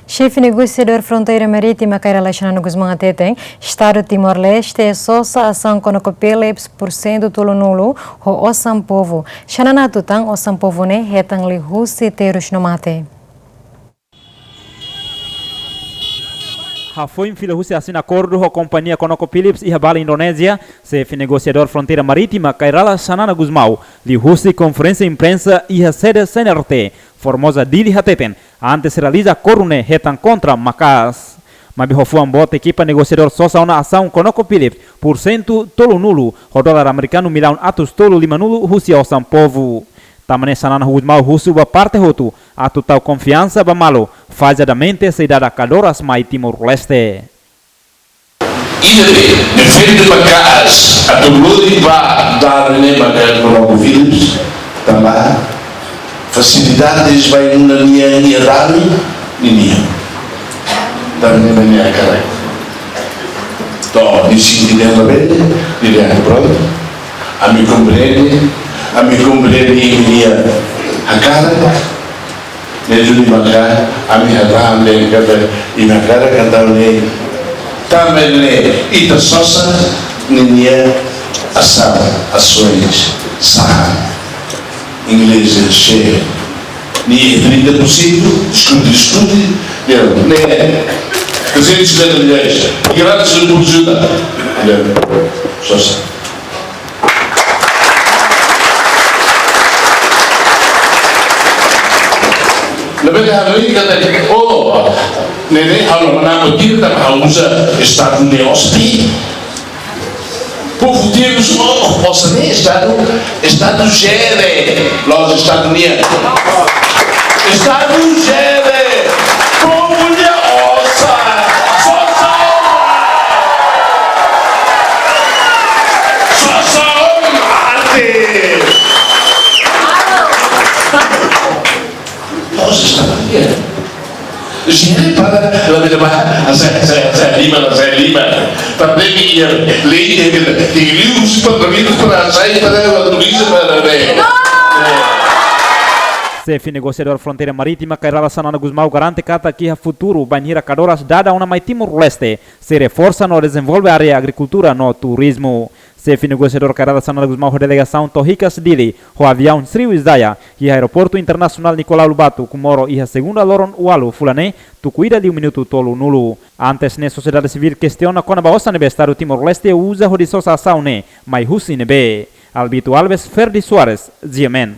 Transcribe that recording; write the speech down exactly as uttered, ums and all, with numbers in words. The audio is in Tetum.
Xefe Negosiadór Fronteira Marítima Kay Rala Xanana Gusmão hateten, Estadu Timor-Leste sosa asaun Konoko Phillips pursentu tolunulu ho osan povu. Xanana hatutan osan povu ne'e hetan liuhusi terus no mate. Hafoin fila husi asina akordu ho kompañia Konoko Phillips iha Bali, Indonézia, Xefe Negosiadór Fronteira Marítima Kay Rala Xanana Gusmão, liuhusi konferénsia imprensa iha sede C N R T, Formosa, Dili, hateten, antes realiza akordu ne'e hetan kontra maka'as. Maibé ho fuan boot ekipa negosiadór sosa ona asaun Konoko Phillips pursentu tolunulu ho dolar amerikanu millaun atus tolu limanulu husi osan povu. Tanba ne'e Xanana Gusmão husu ba parte hotu atu tau konfiansa ba malu, fajadamente sei dada kadoras mai Timor-Leste. Ida be, defende maka'as atu lori ba dada ne'e ba Konoko Phillips, tanba fasilidades ba nia, nia dada ninia. Dada ne'e nia hakarak. To'o, nia sente bem, nia bele, nia bele, prontu. Ami komprende, ami komprende nia hakarak. Ne'e duni maka ami hatán dehan katak imi hakarak entaun ne'e. Tanba ne'e ita sosa ninia asaun, ações, sa'e. Inglés, share. Nia trinta por cento, diskute, diskute. Ya, ne'e. Trezentos e cinquenta milhões. Grande ajuda. Ya. Sosa. Labele hanoin katak, oh, ne'e ne'e halo mana betul tak hausa Estadu ne'e osan. Povu temos, oh, osan ne'e Estadu, Estadu jere, la'ós Estadu nian. Estadu jere, povu nia osan, sosa ona. Sosa ona arte. Todos están bien. Jere para la vida baja, hacer, hacer, hacer lima, hacer lima. Para de mi, lei, de, de, de, de, para, para, para, para, para, para, Xefe Negosiadór Fronteira Marítima Kay Rala Xanana Gusmão garante katak iha futuru bainhira kadoras dada ona mai Timor-Leste, sei reforsa no dezenvolve área agrikultura no turizmu. Xefe Negosiadór Kay Rala Xanana Gusmão ho delegasaun to'o hikas Dili ho aviaun Sriwijaya iha Aeroportu Internasionál Nicolau Lobato Comoro iha segunda loron ualu fulan ne'e, tuku ida liu minutu tolunulu. Antes ne'e sosiedade sivíl kestiona kona-ba osan ne'ebé Estadu Timor-Leste uza hodi sosa asaun ne'e mai husi ne'ebé. Albito Alves, Ferdi Soares, G M N.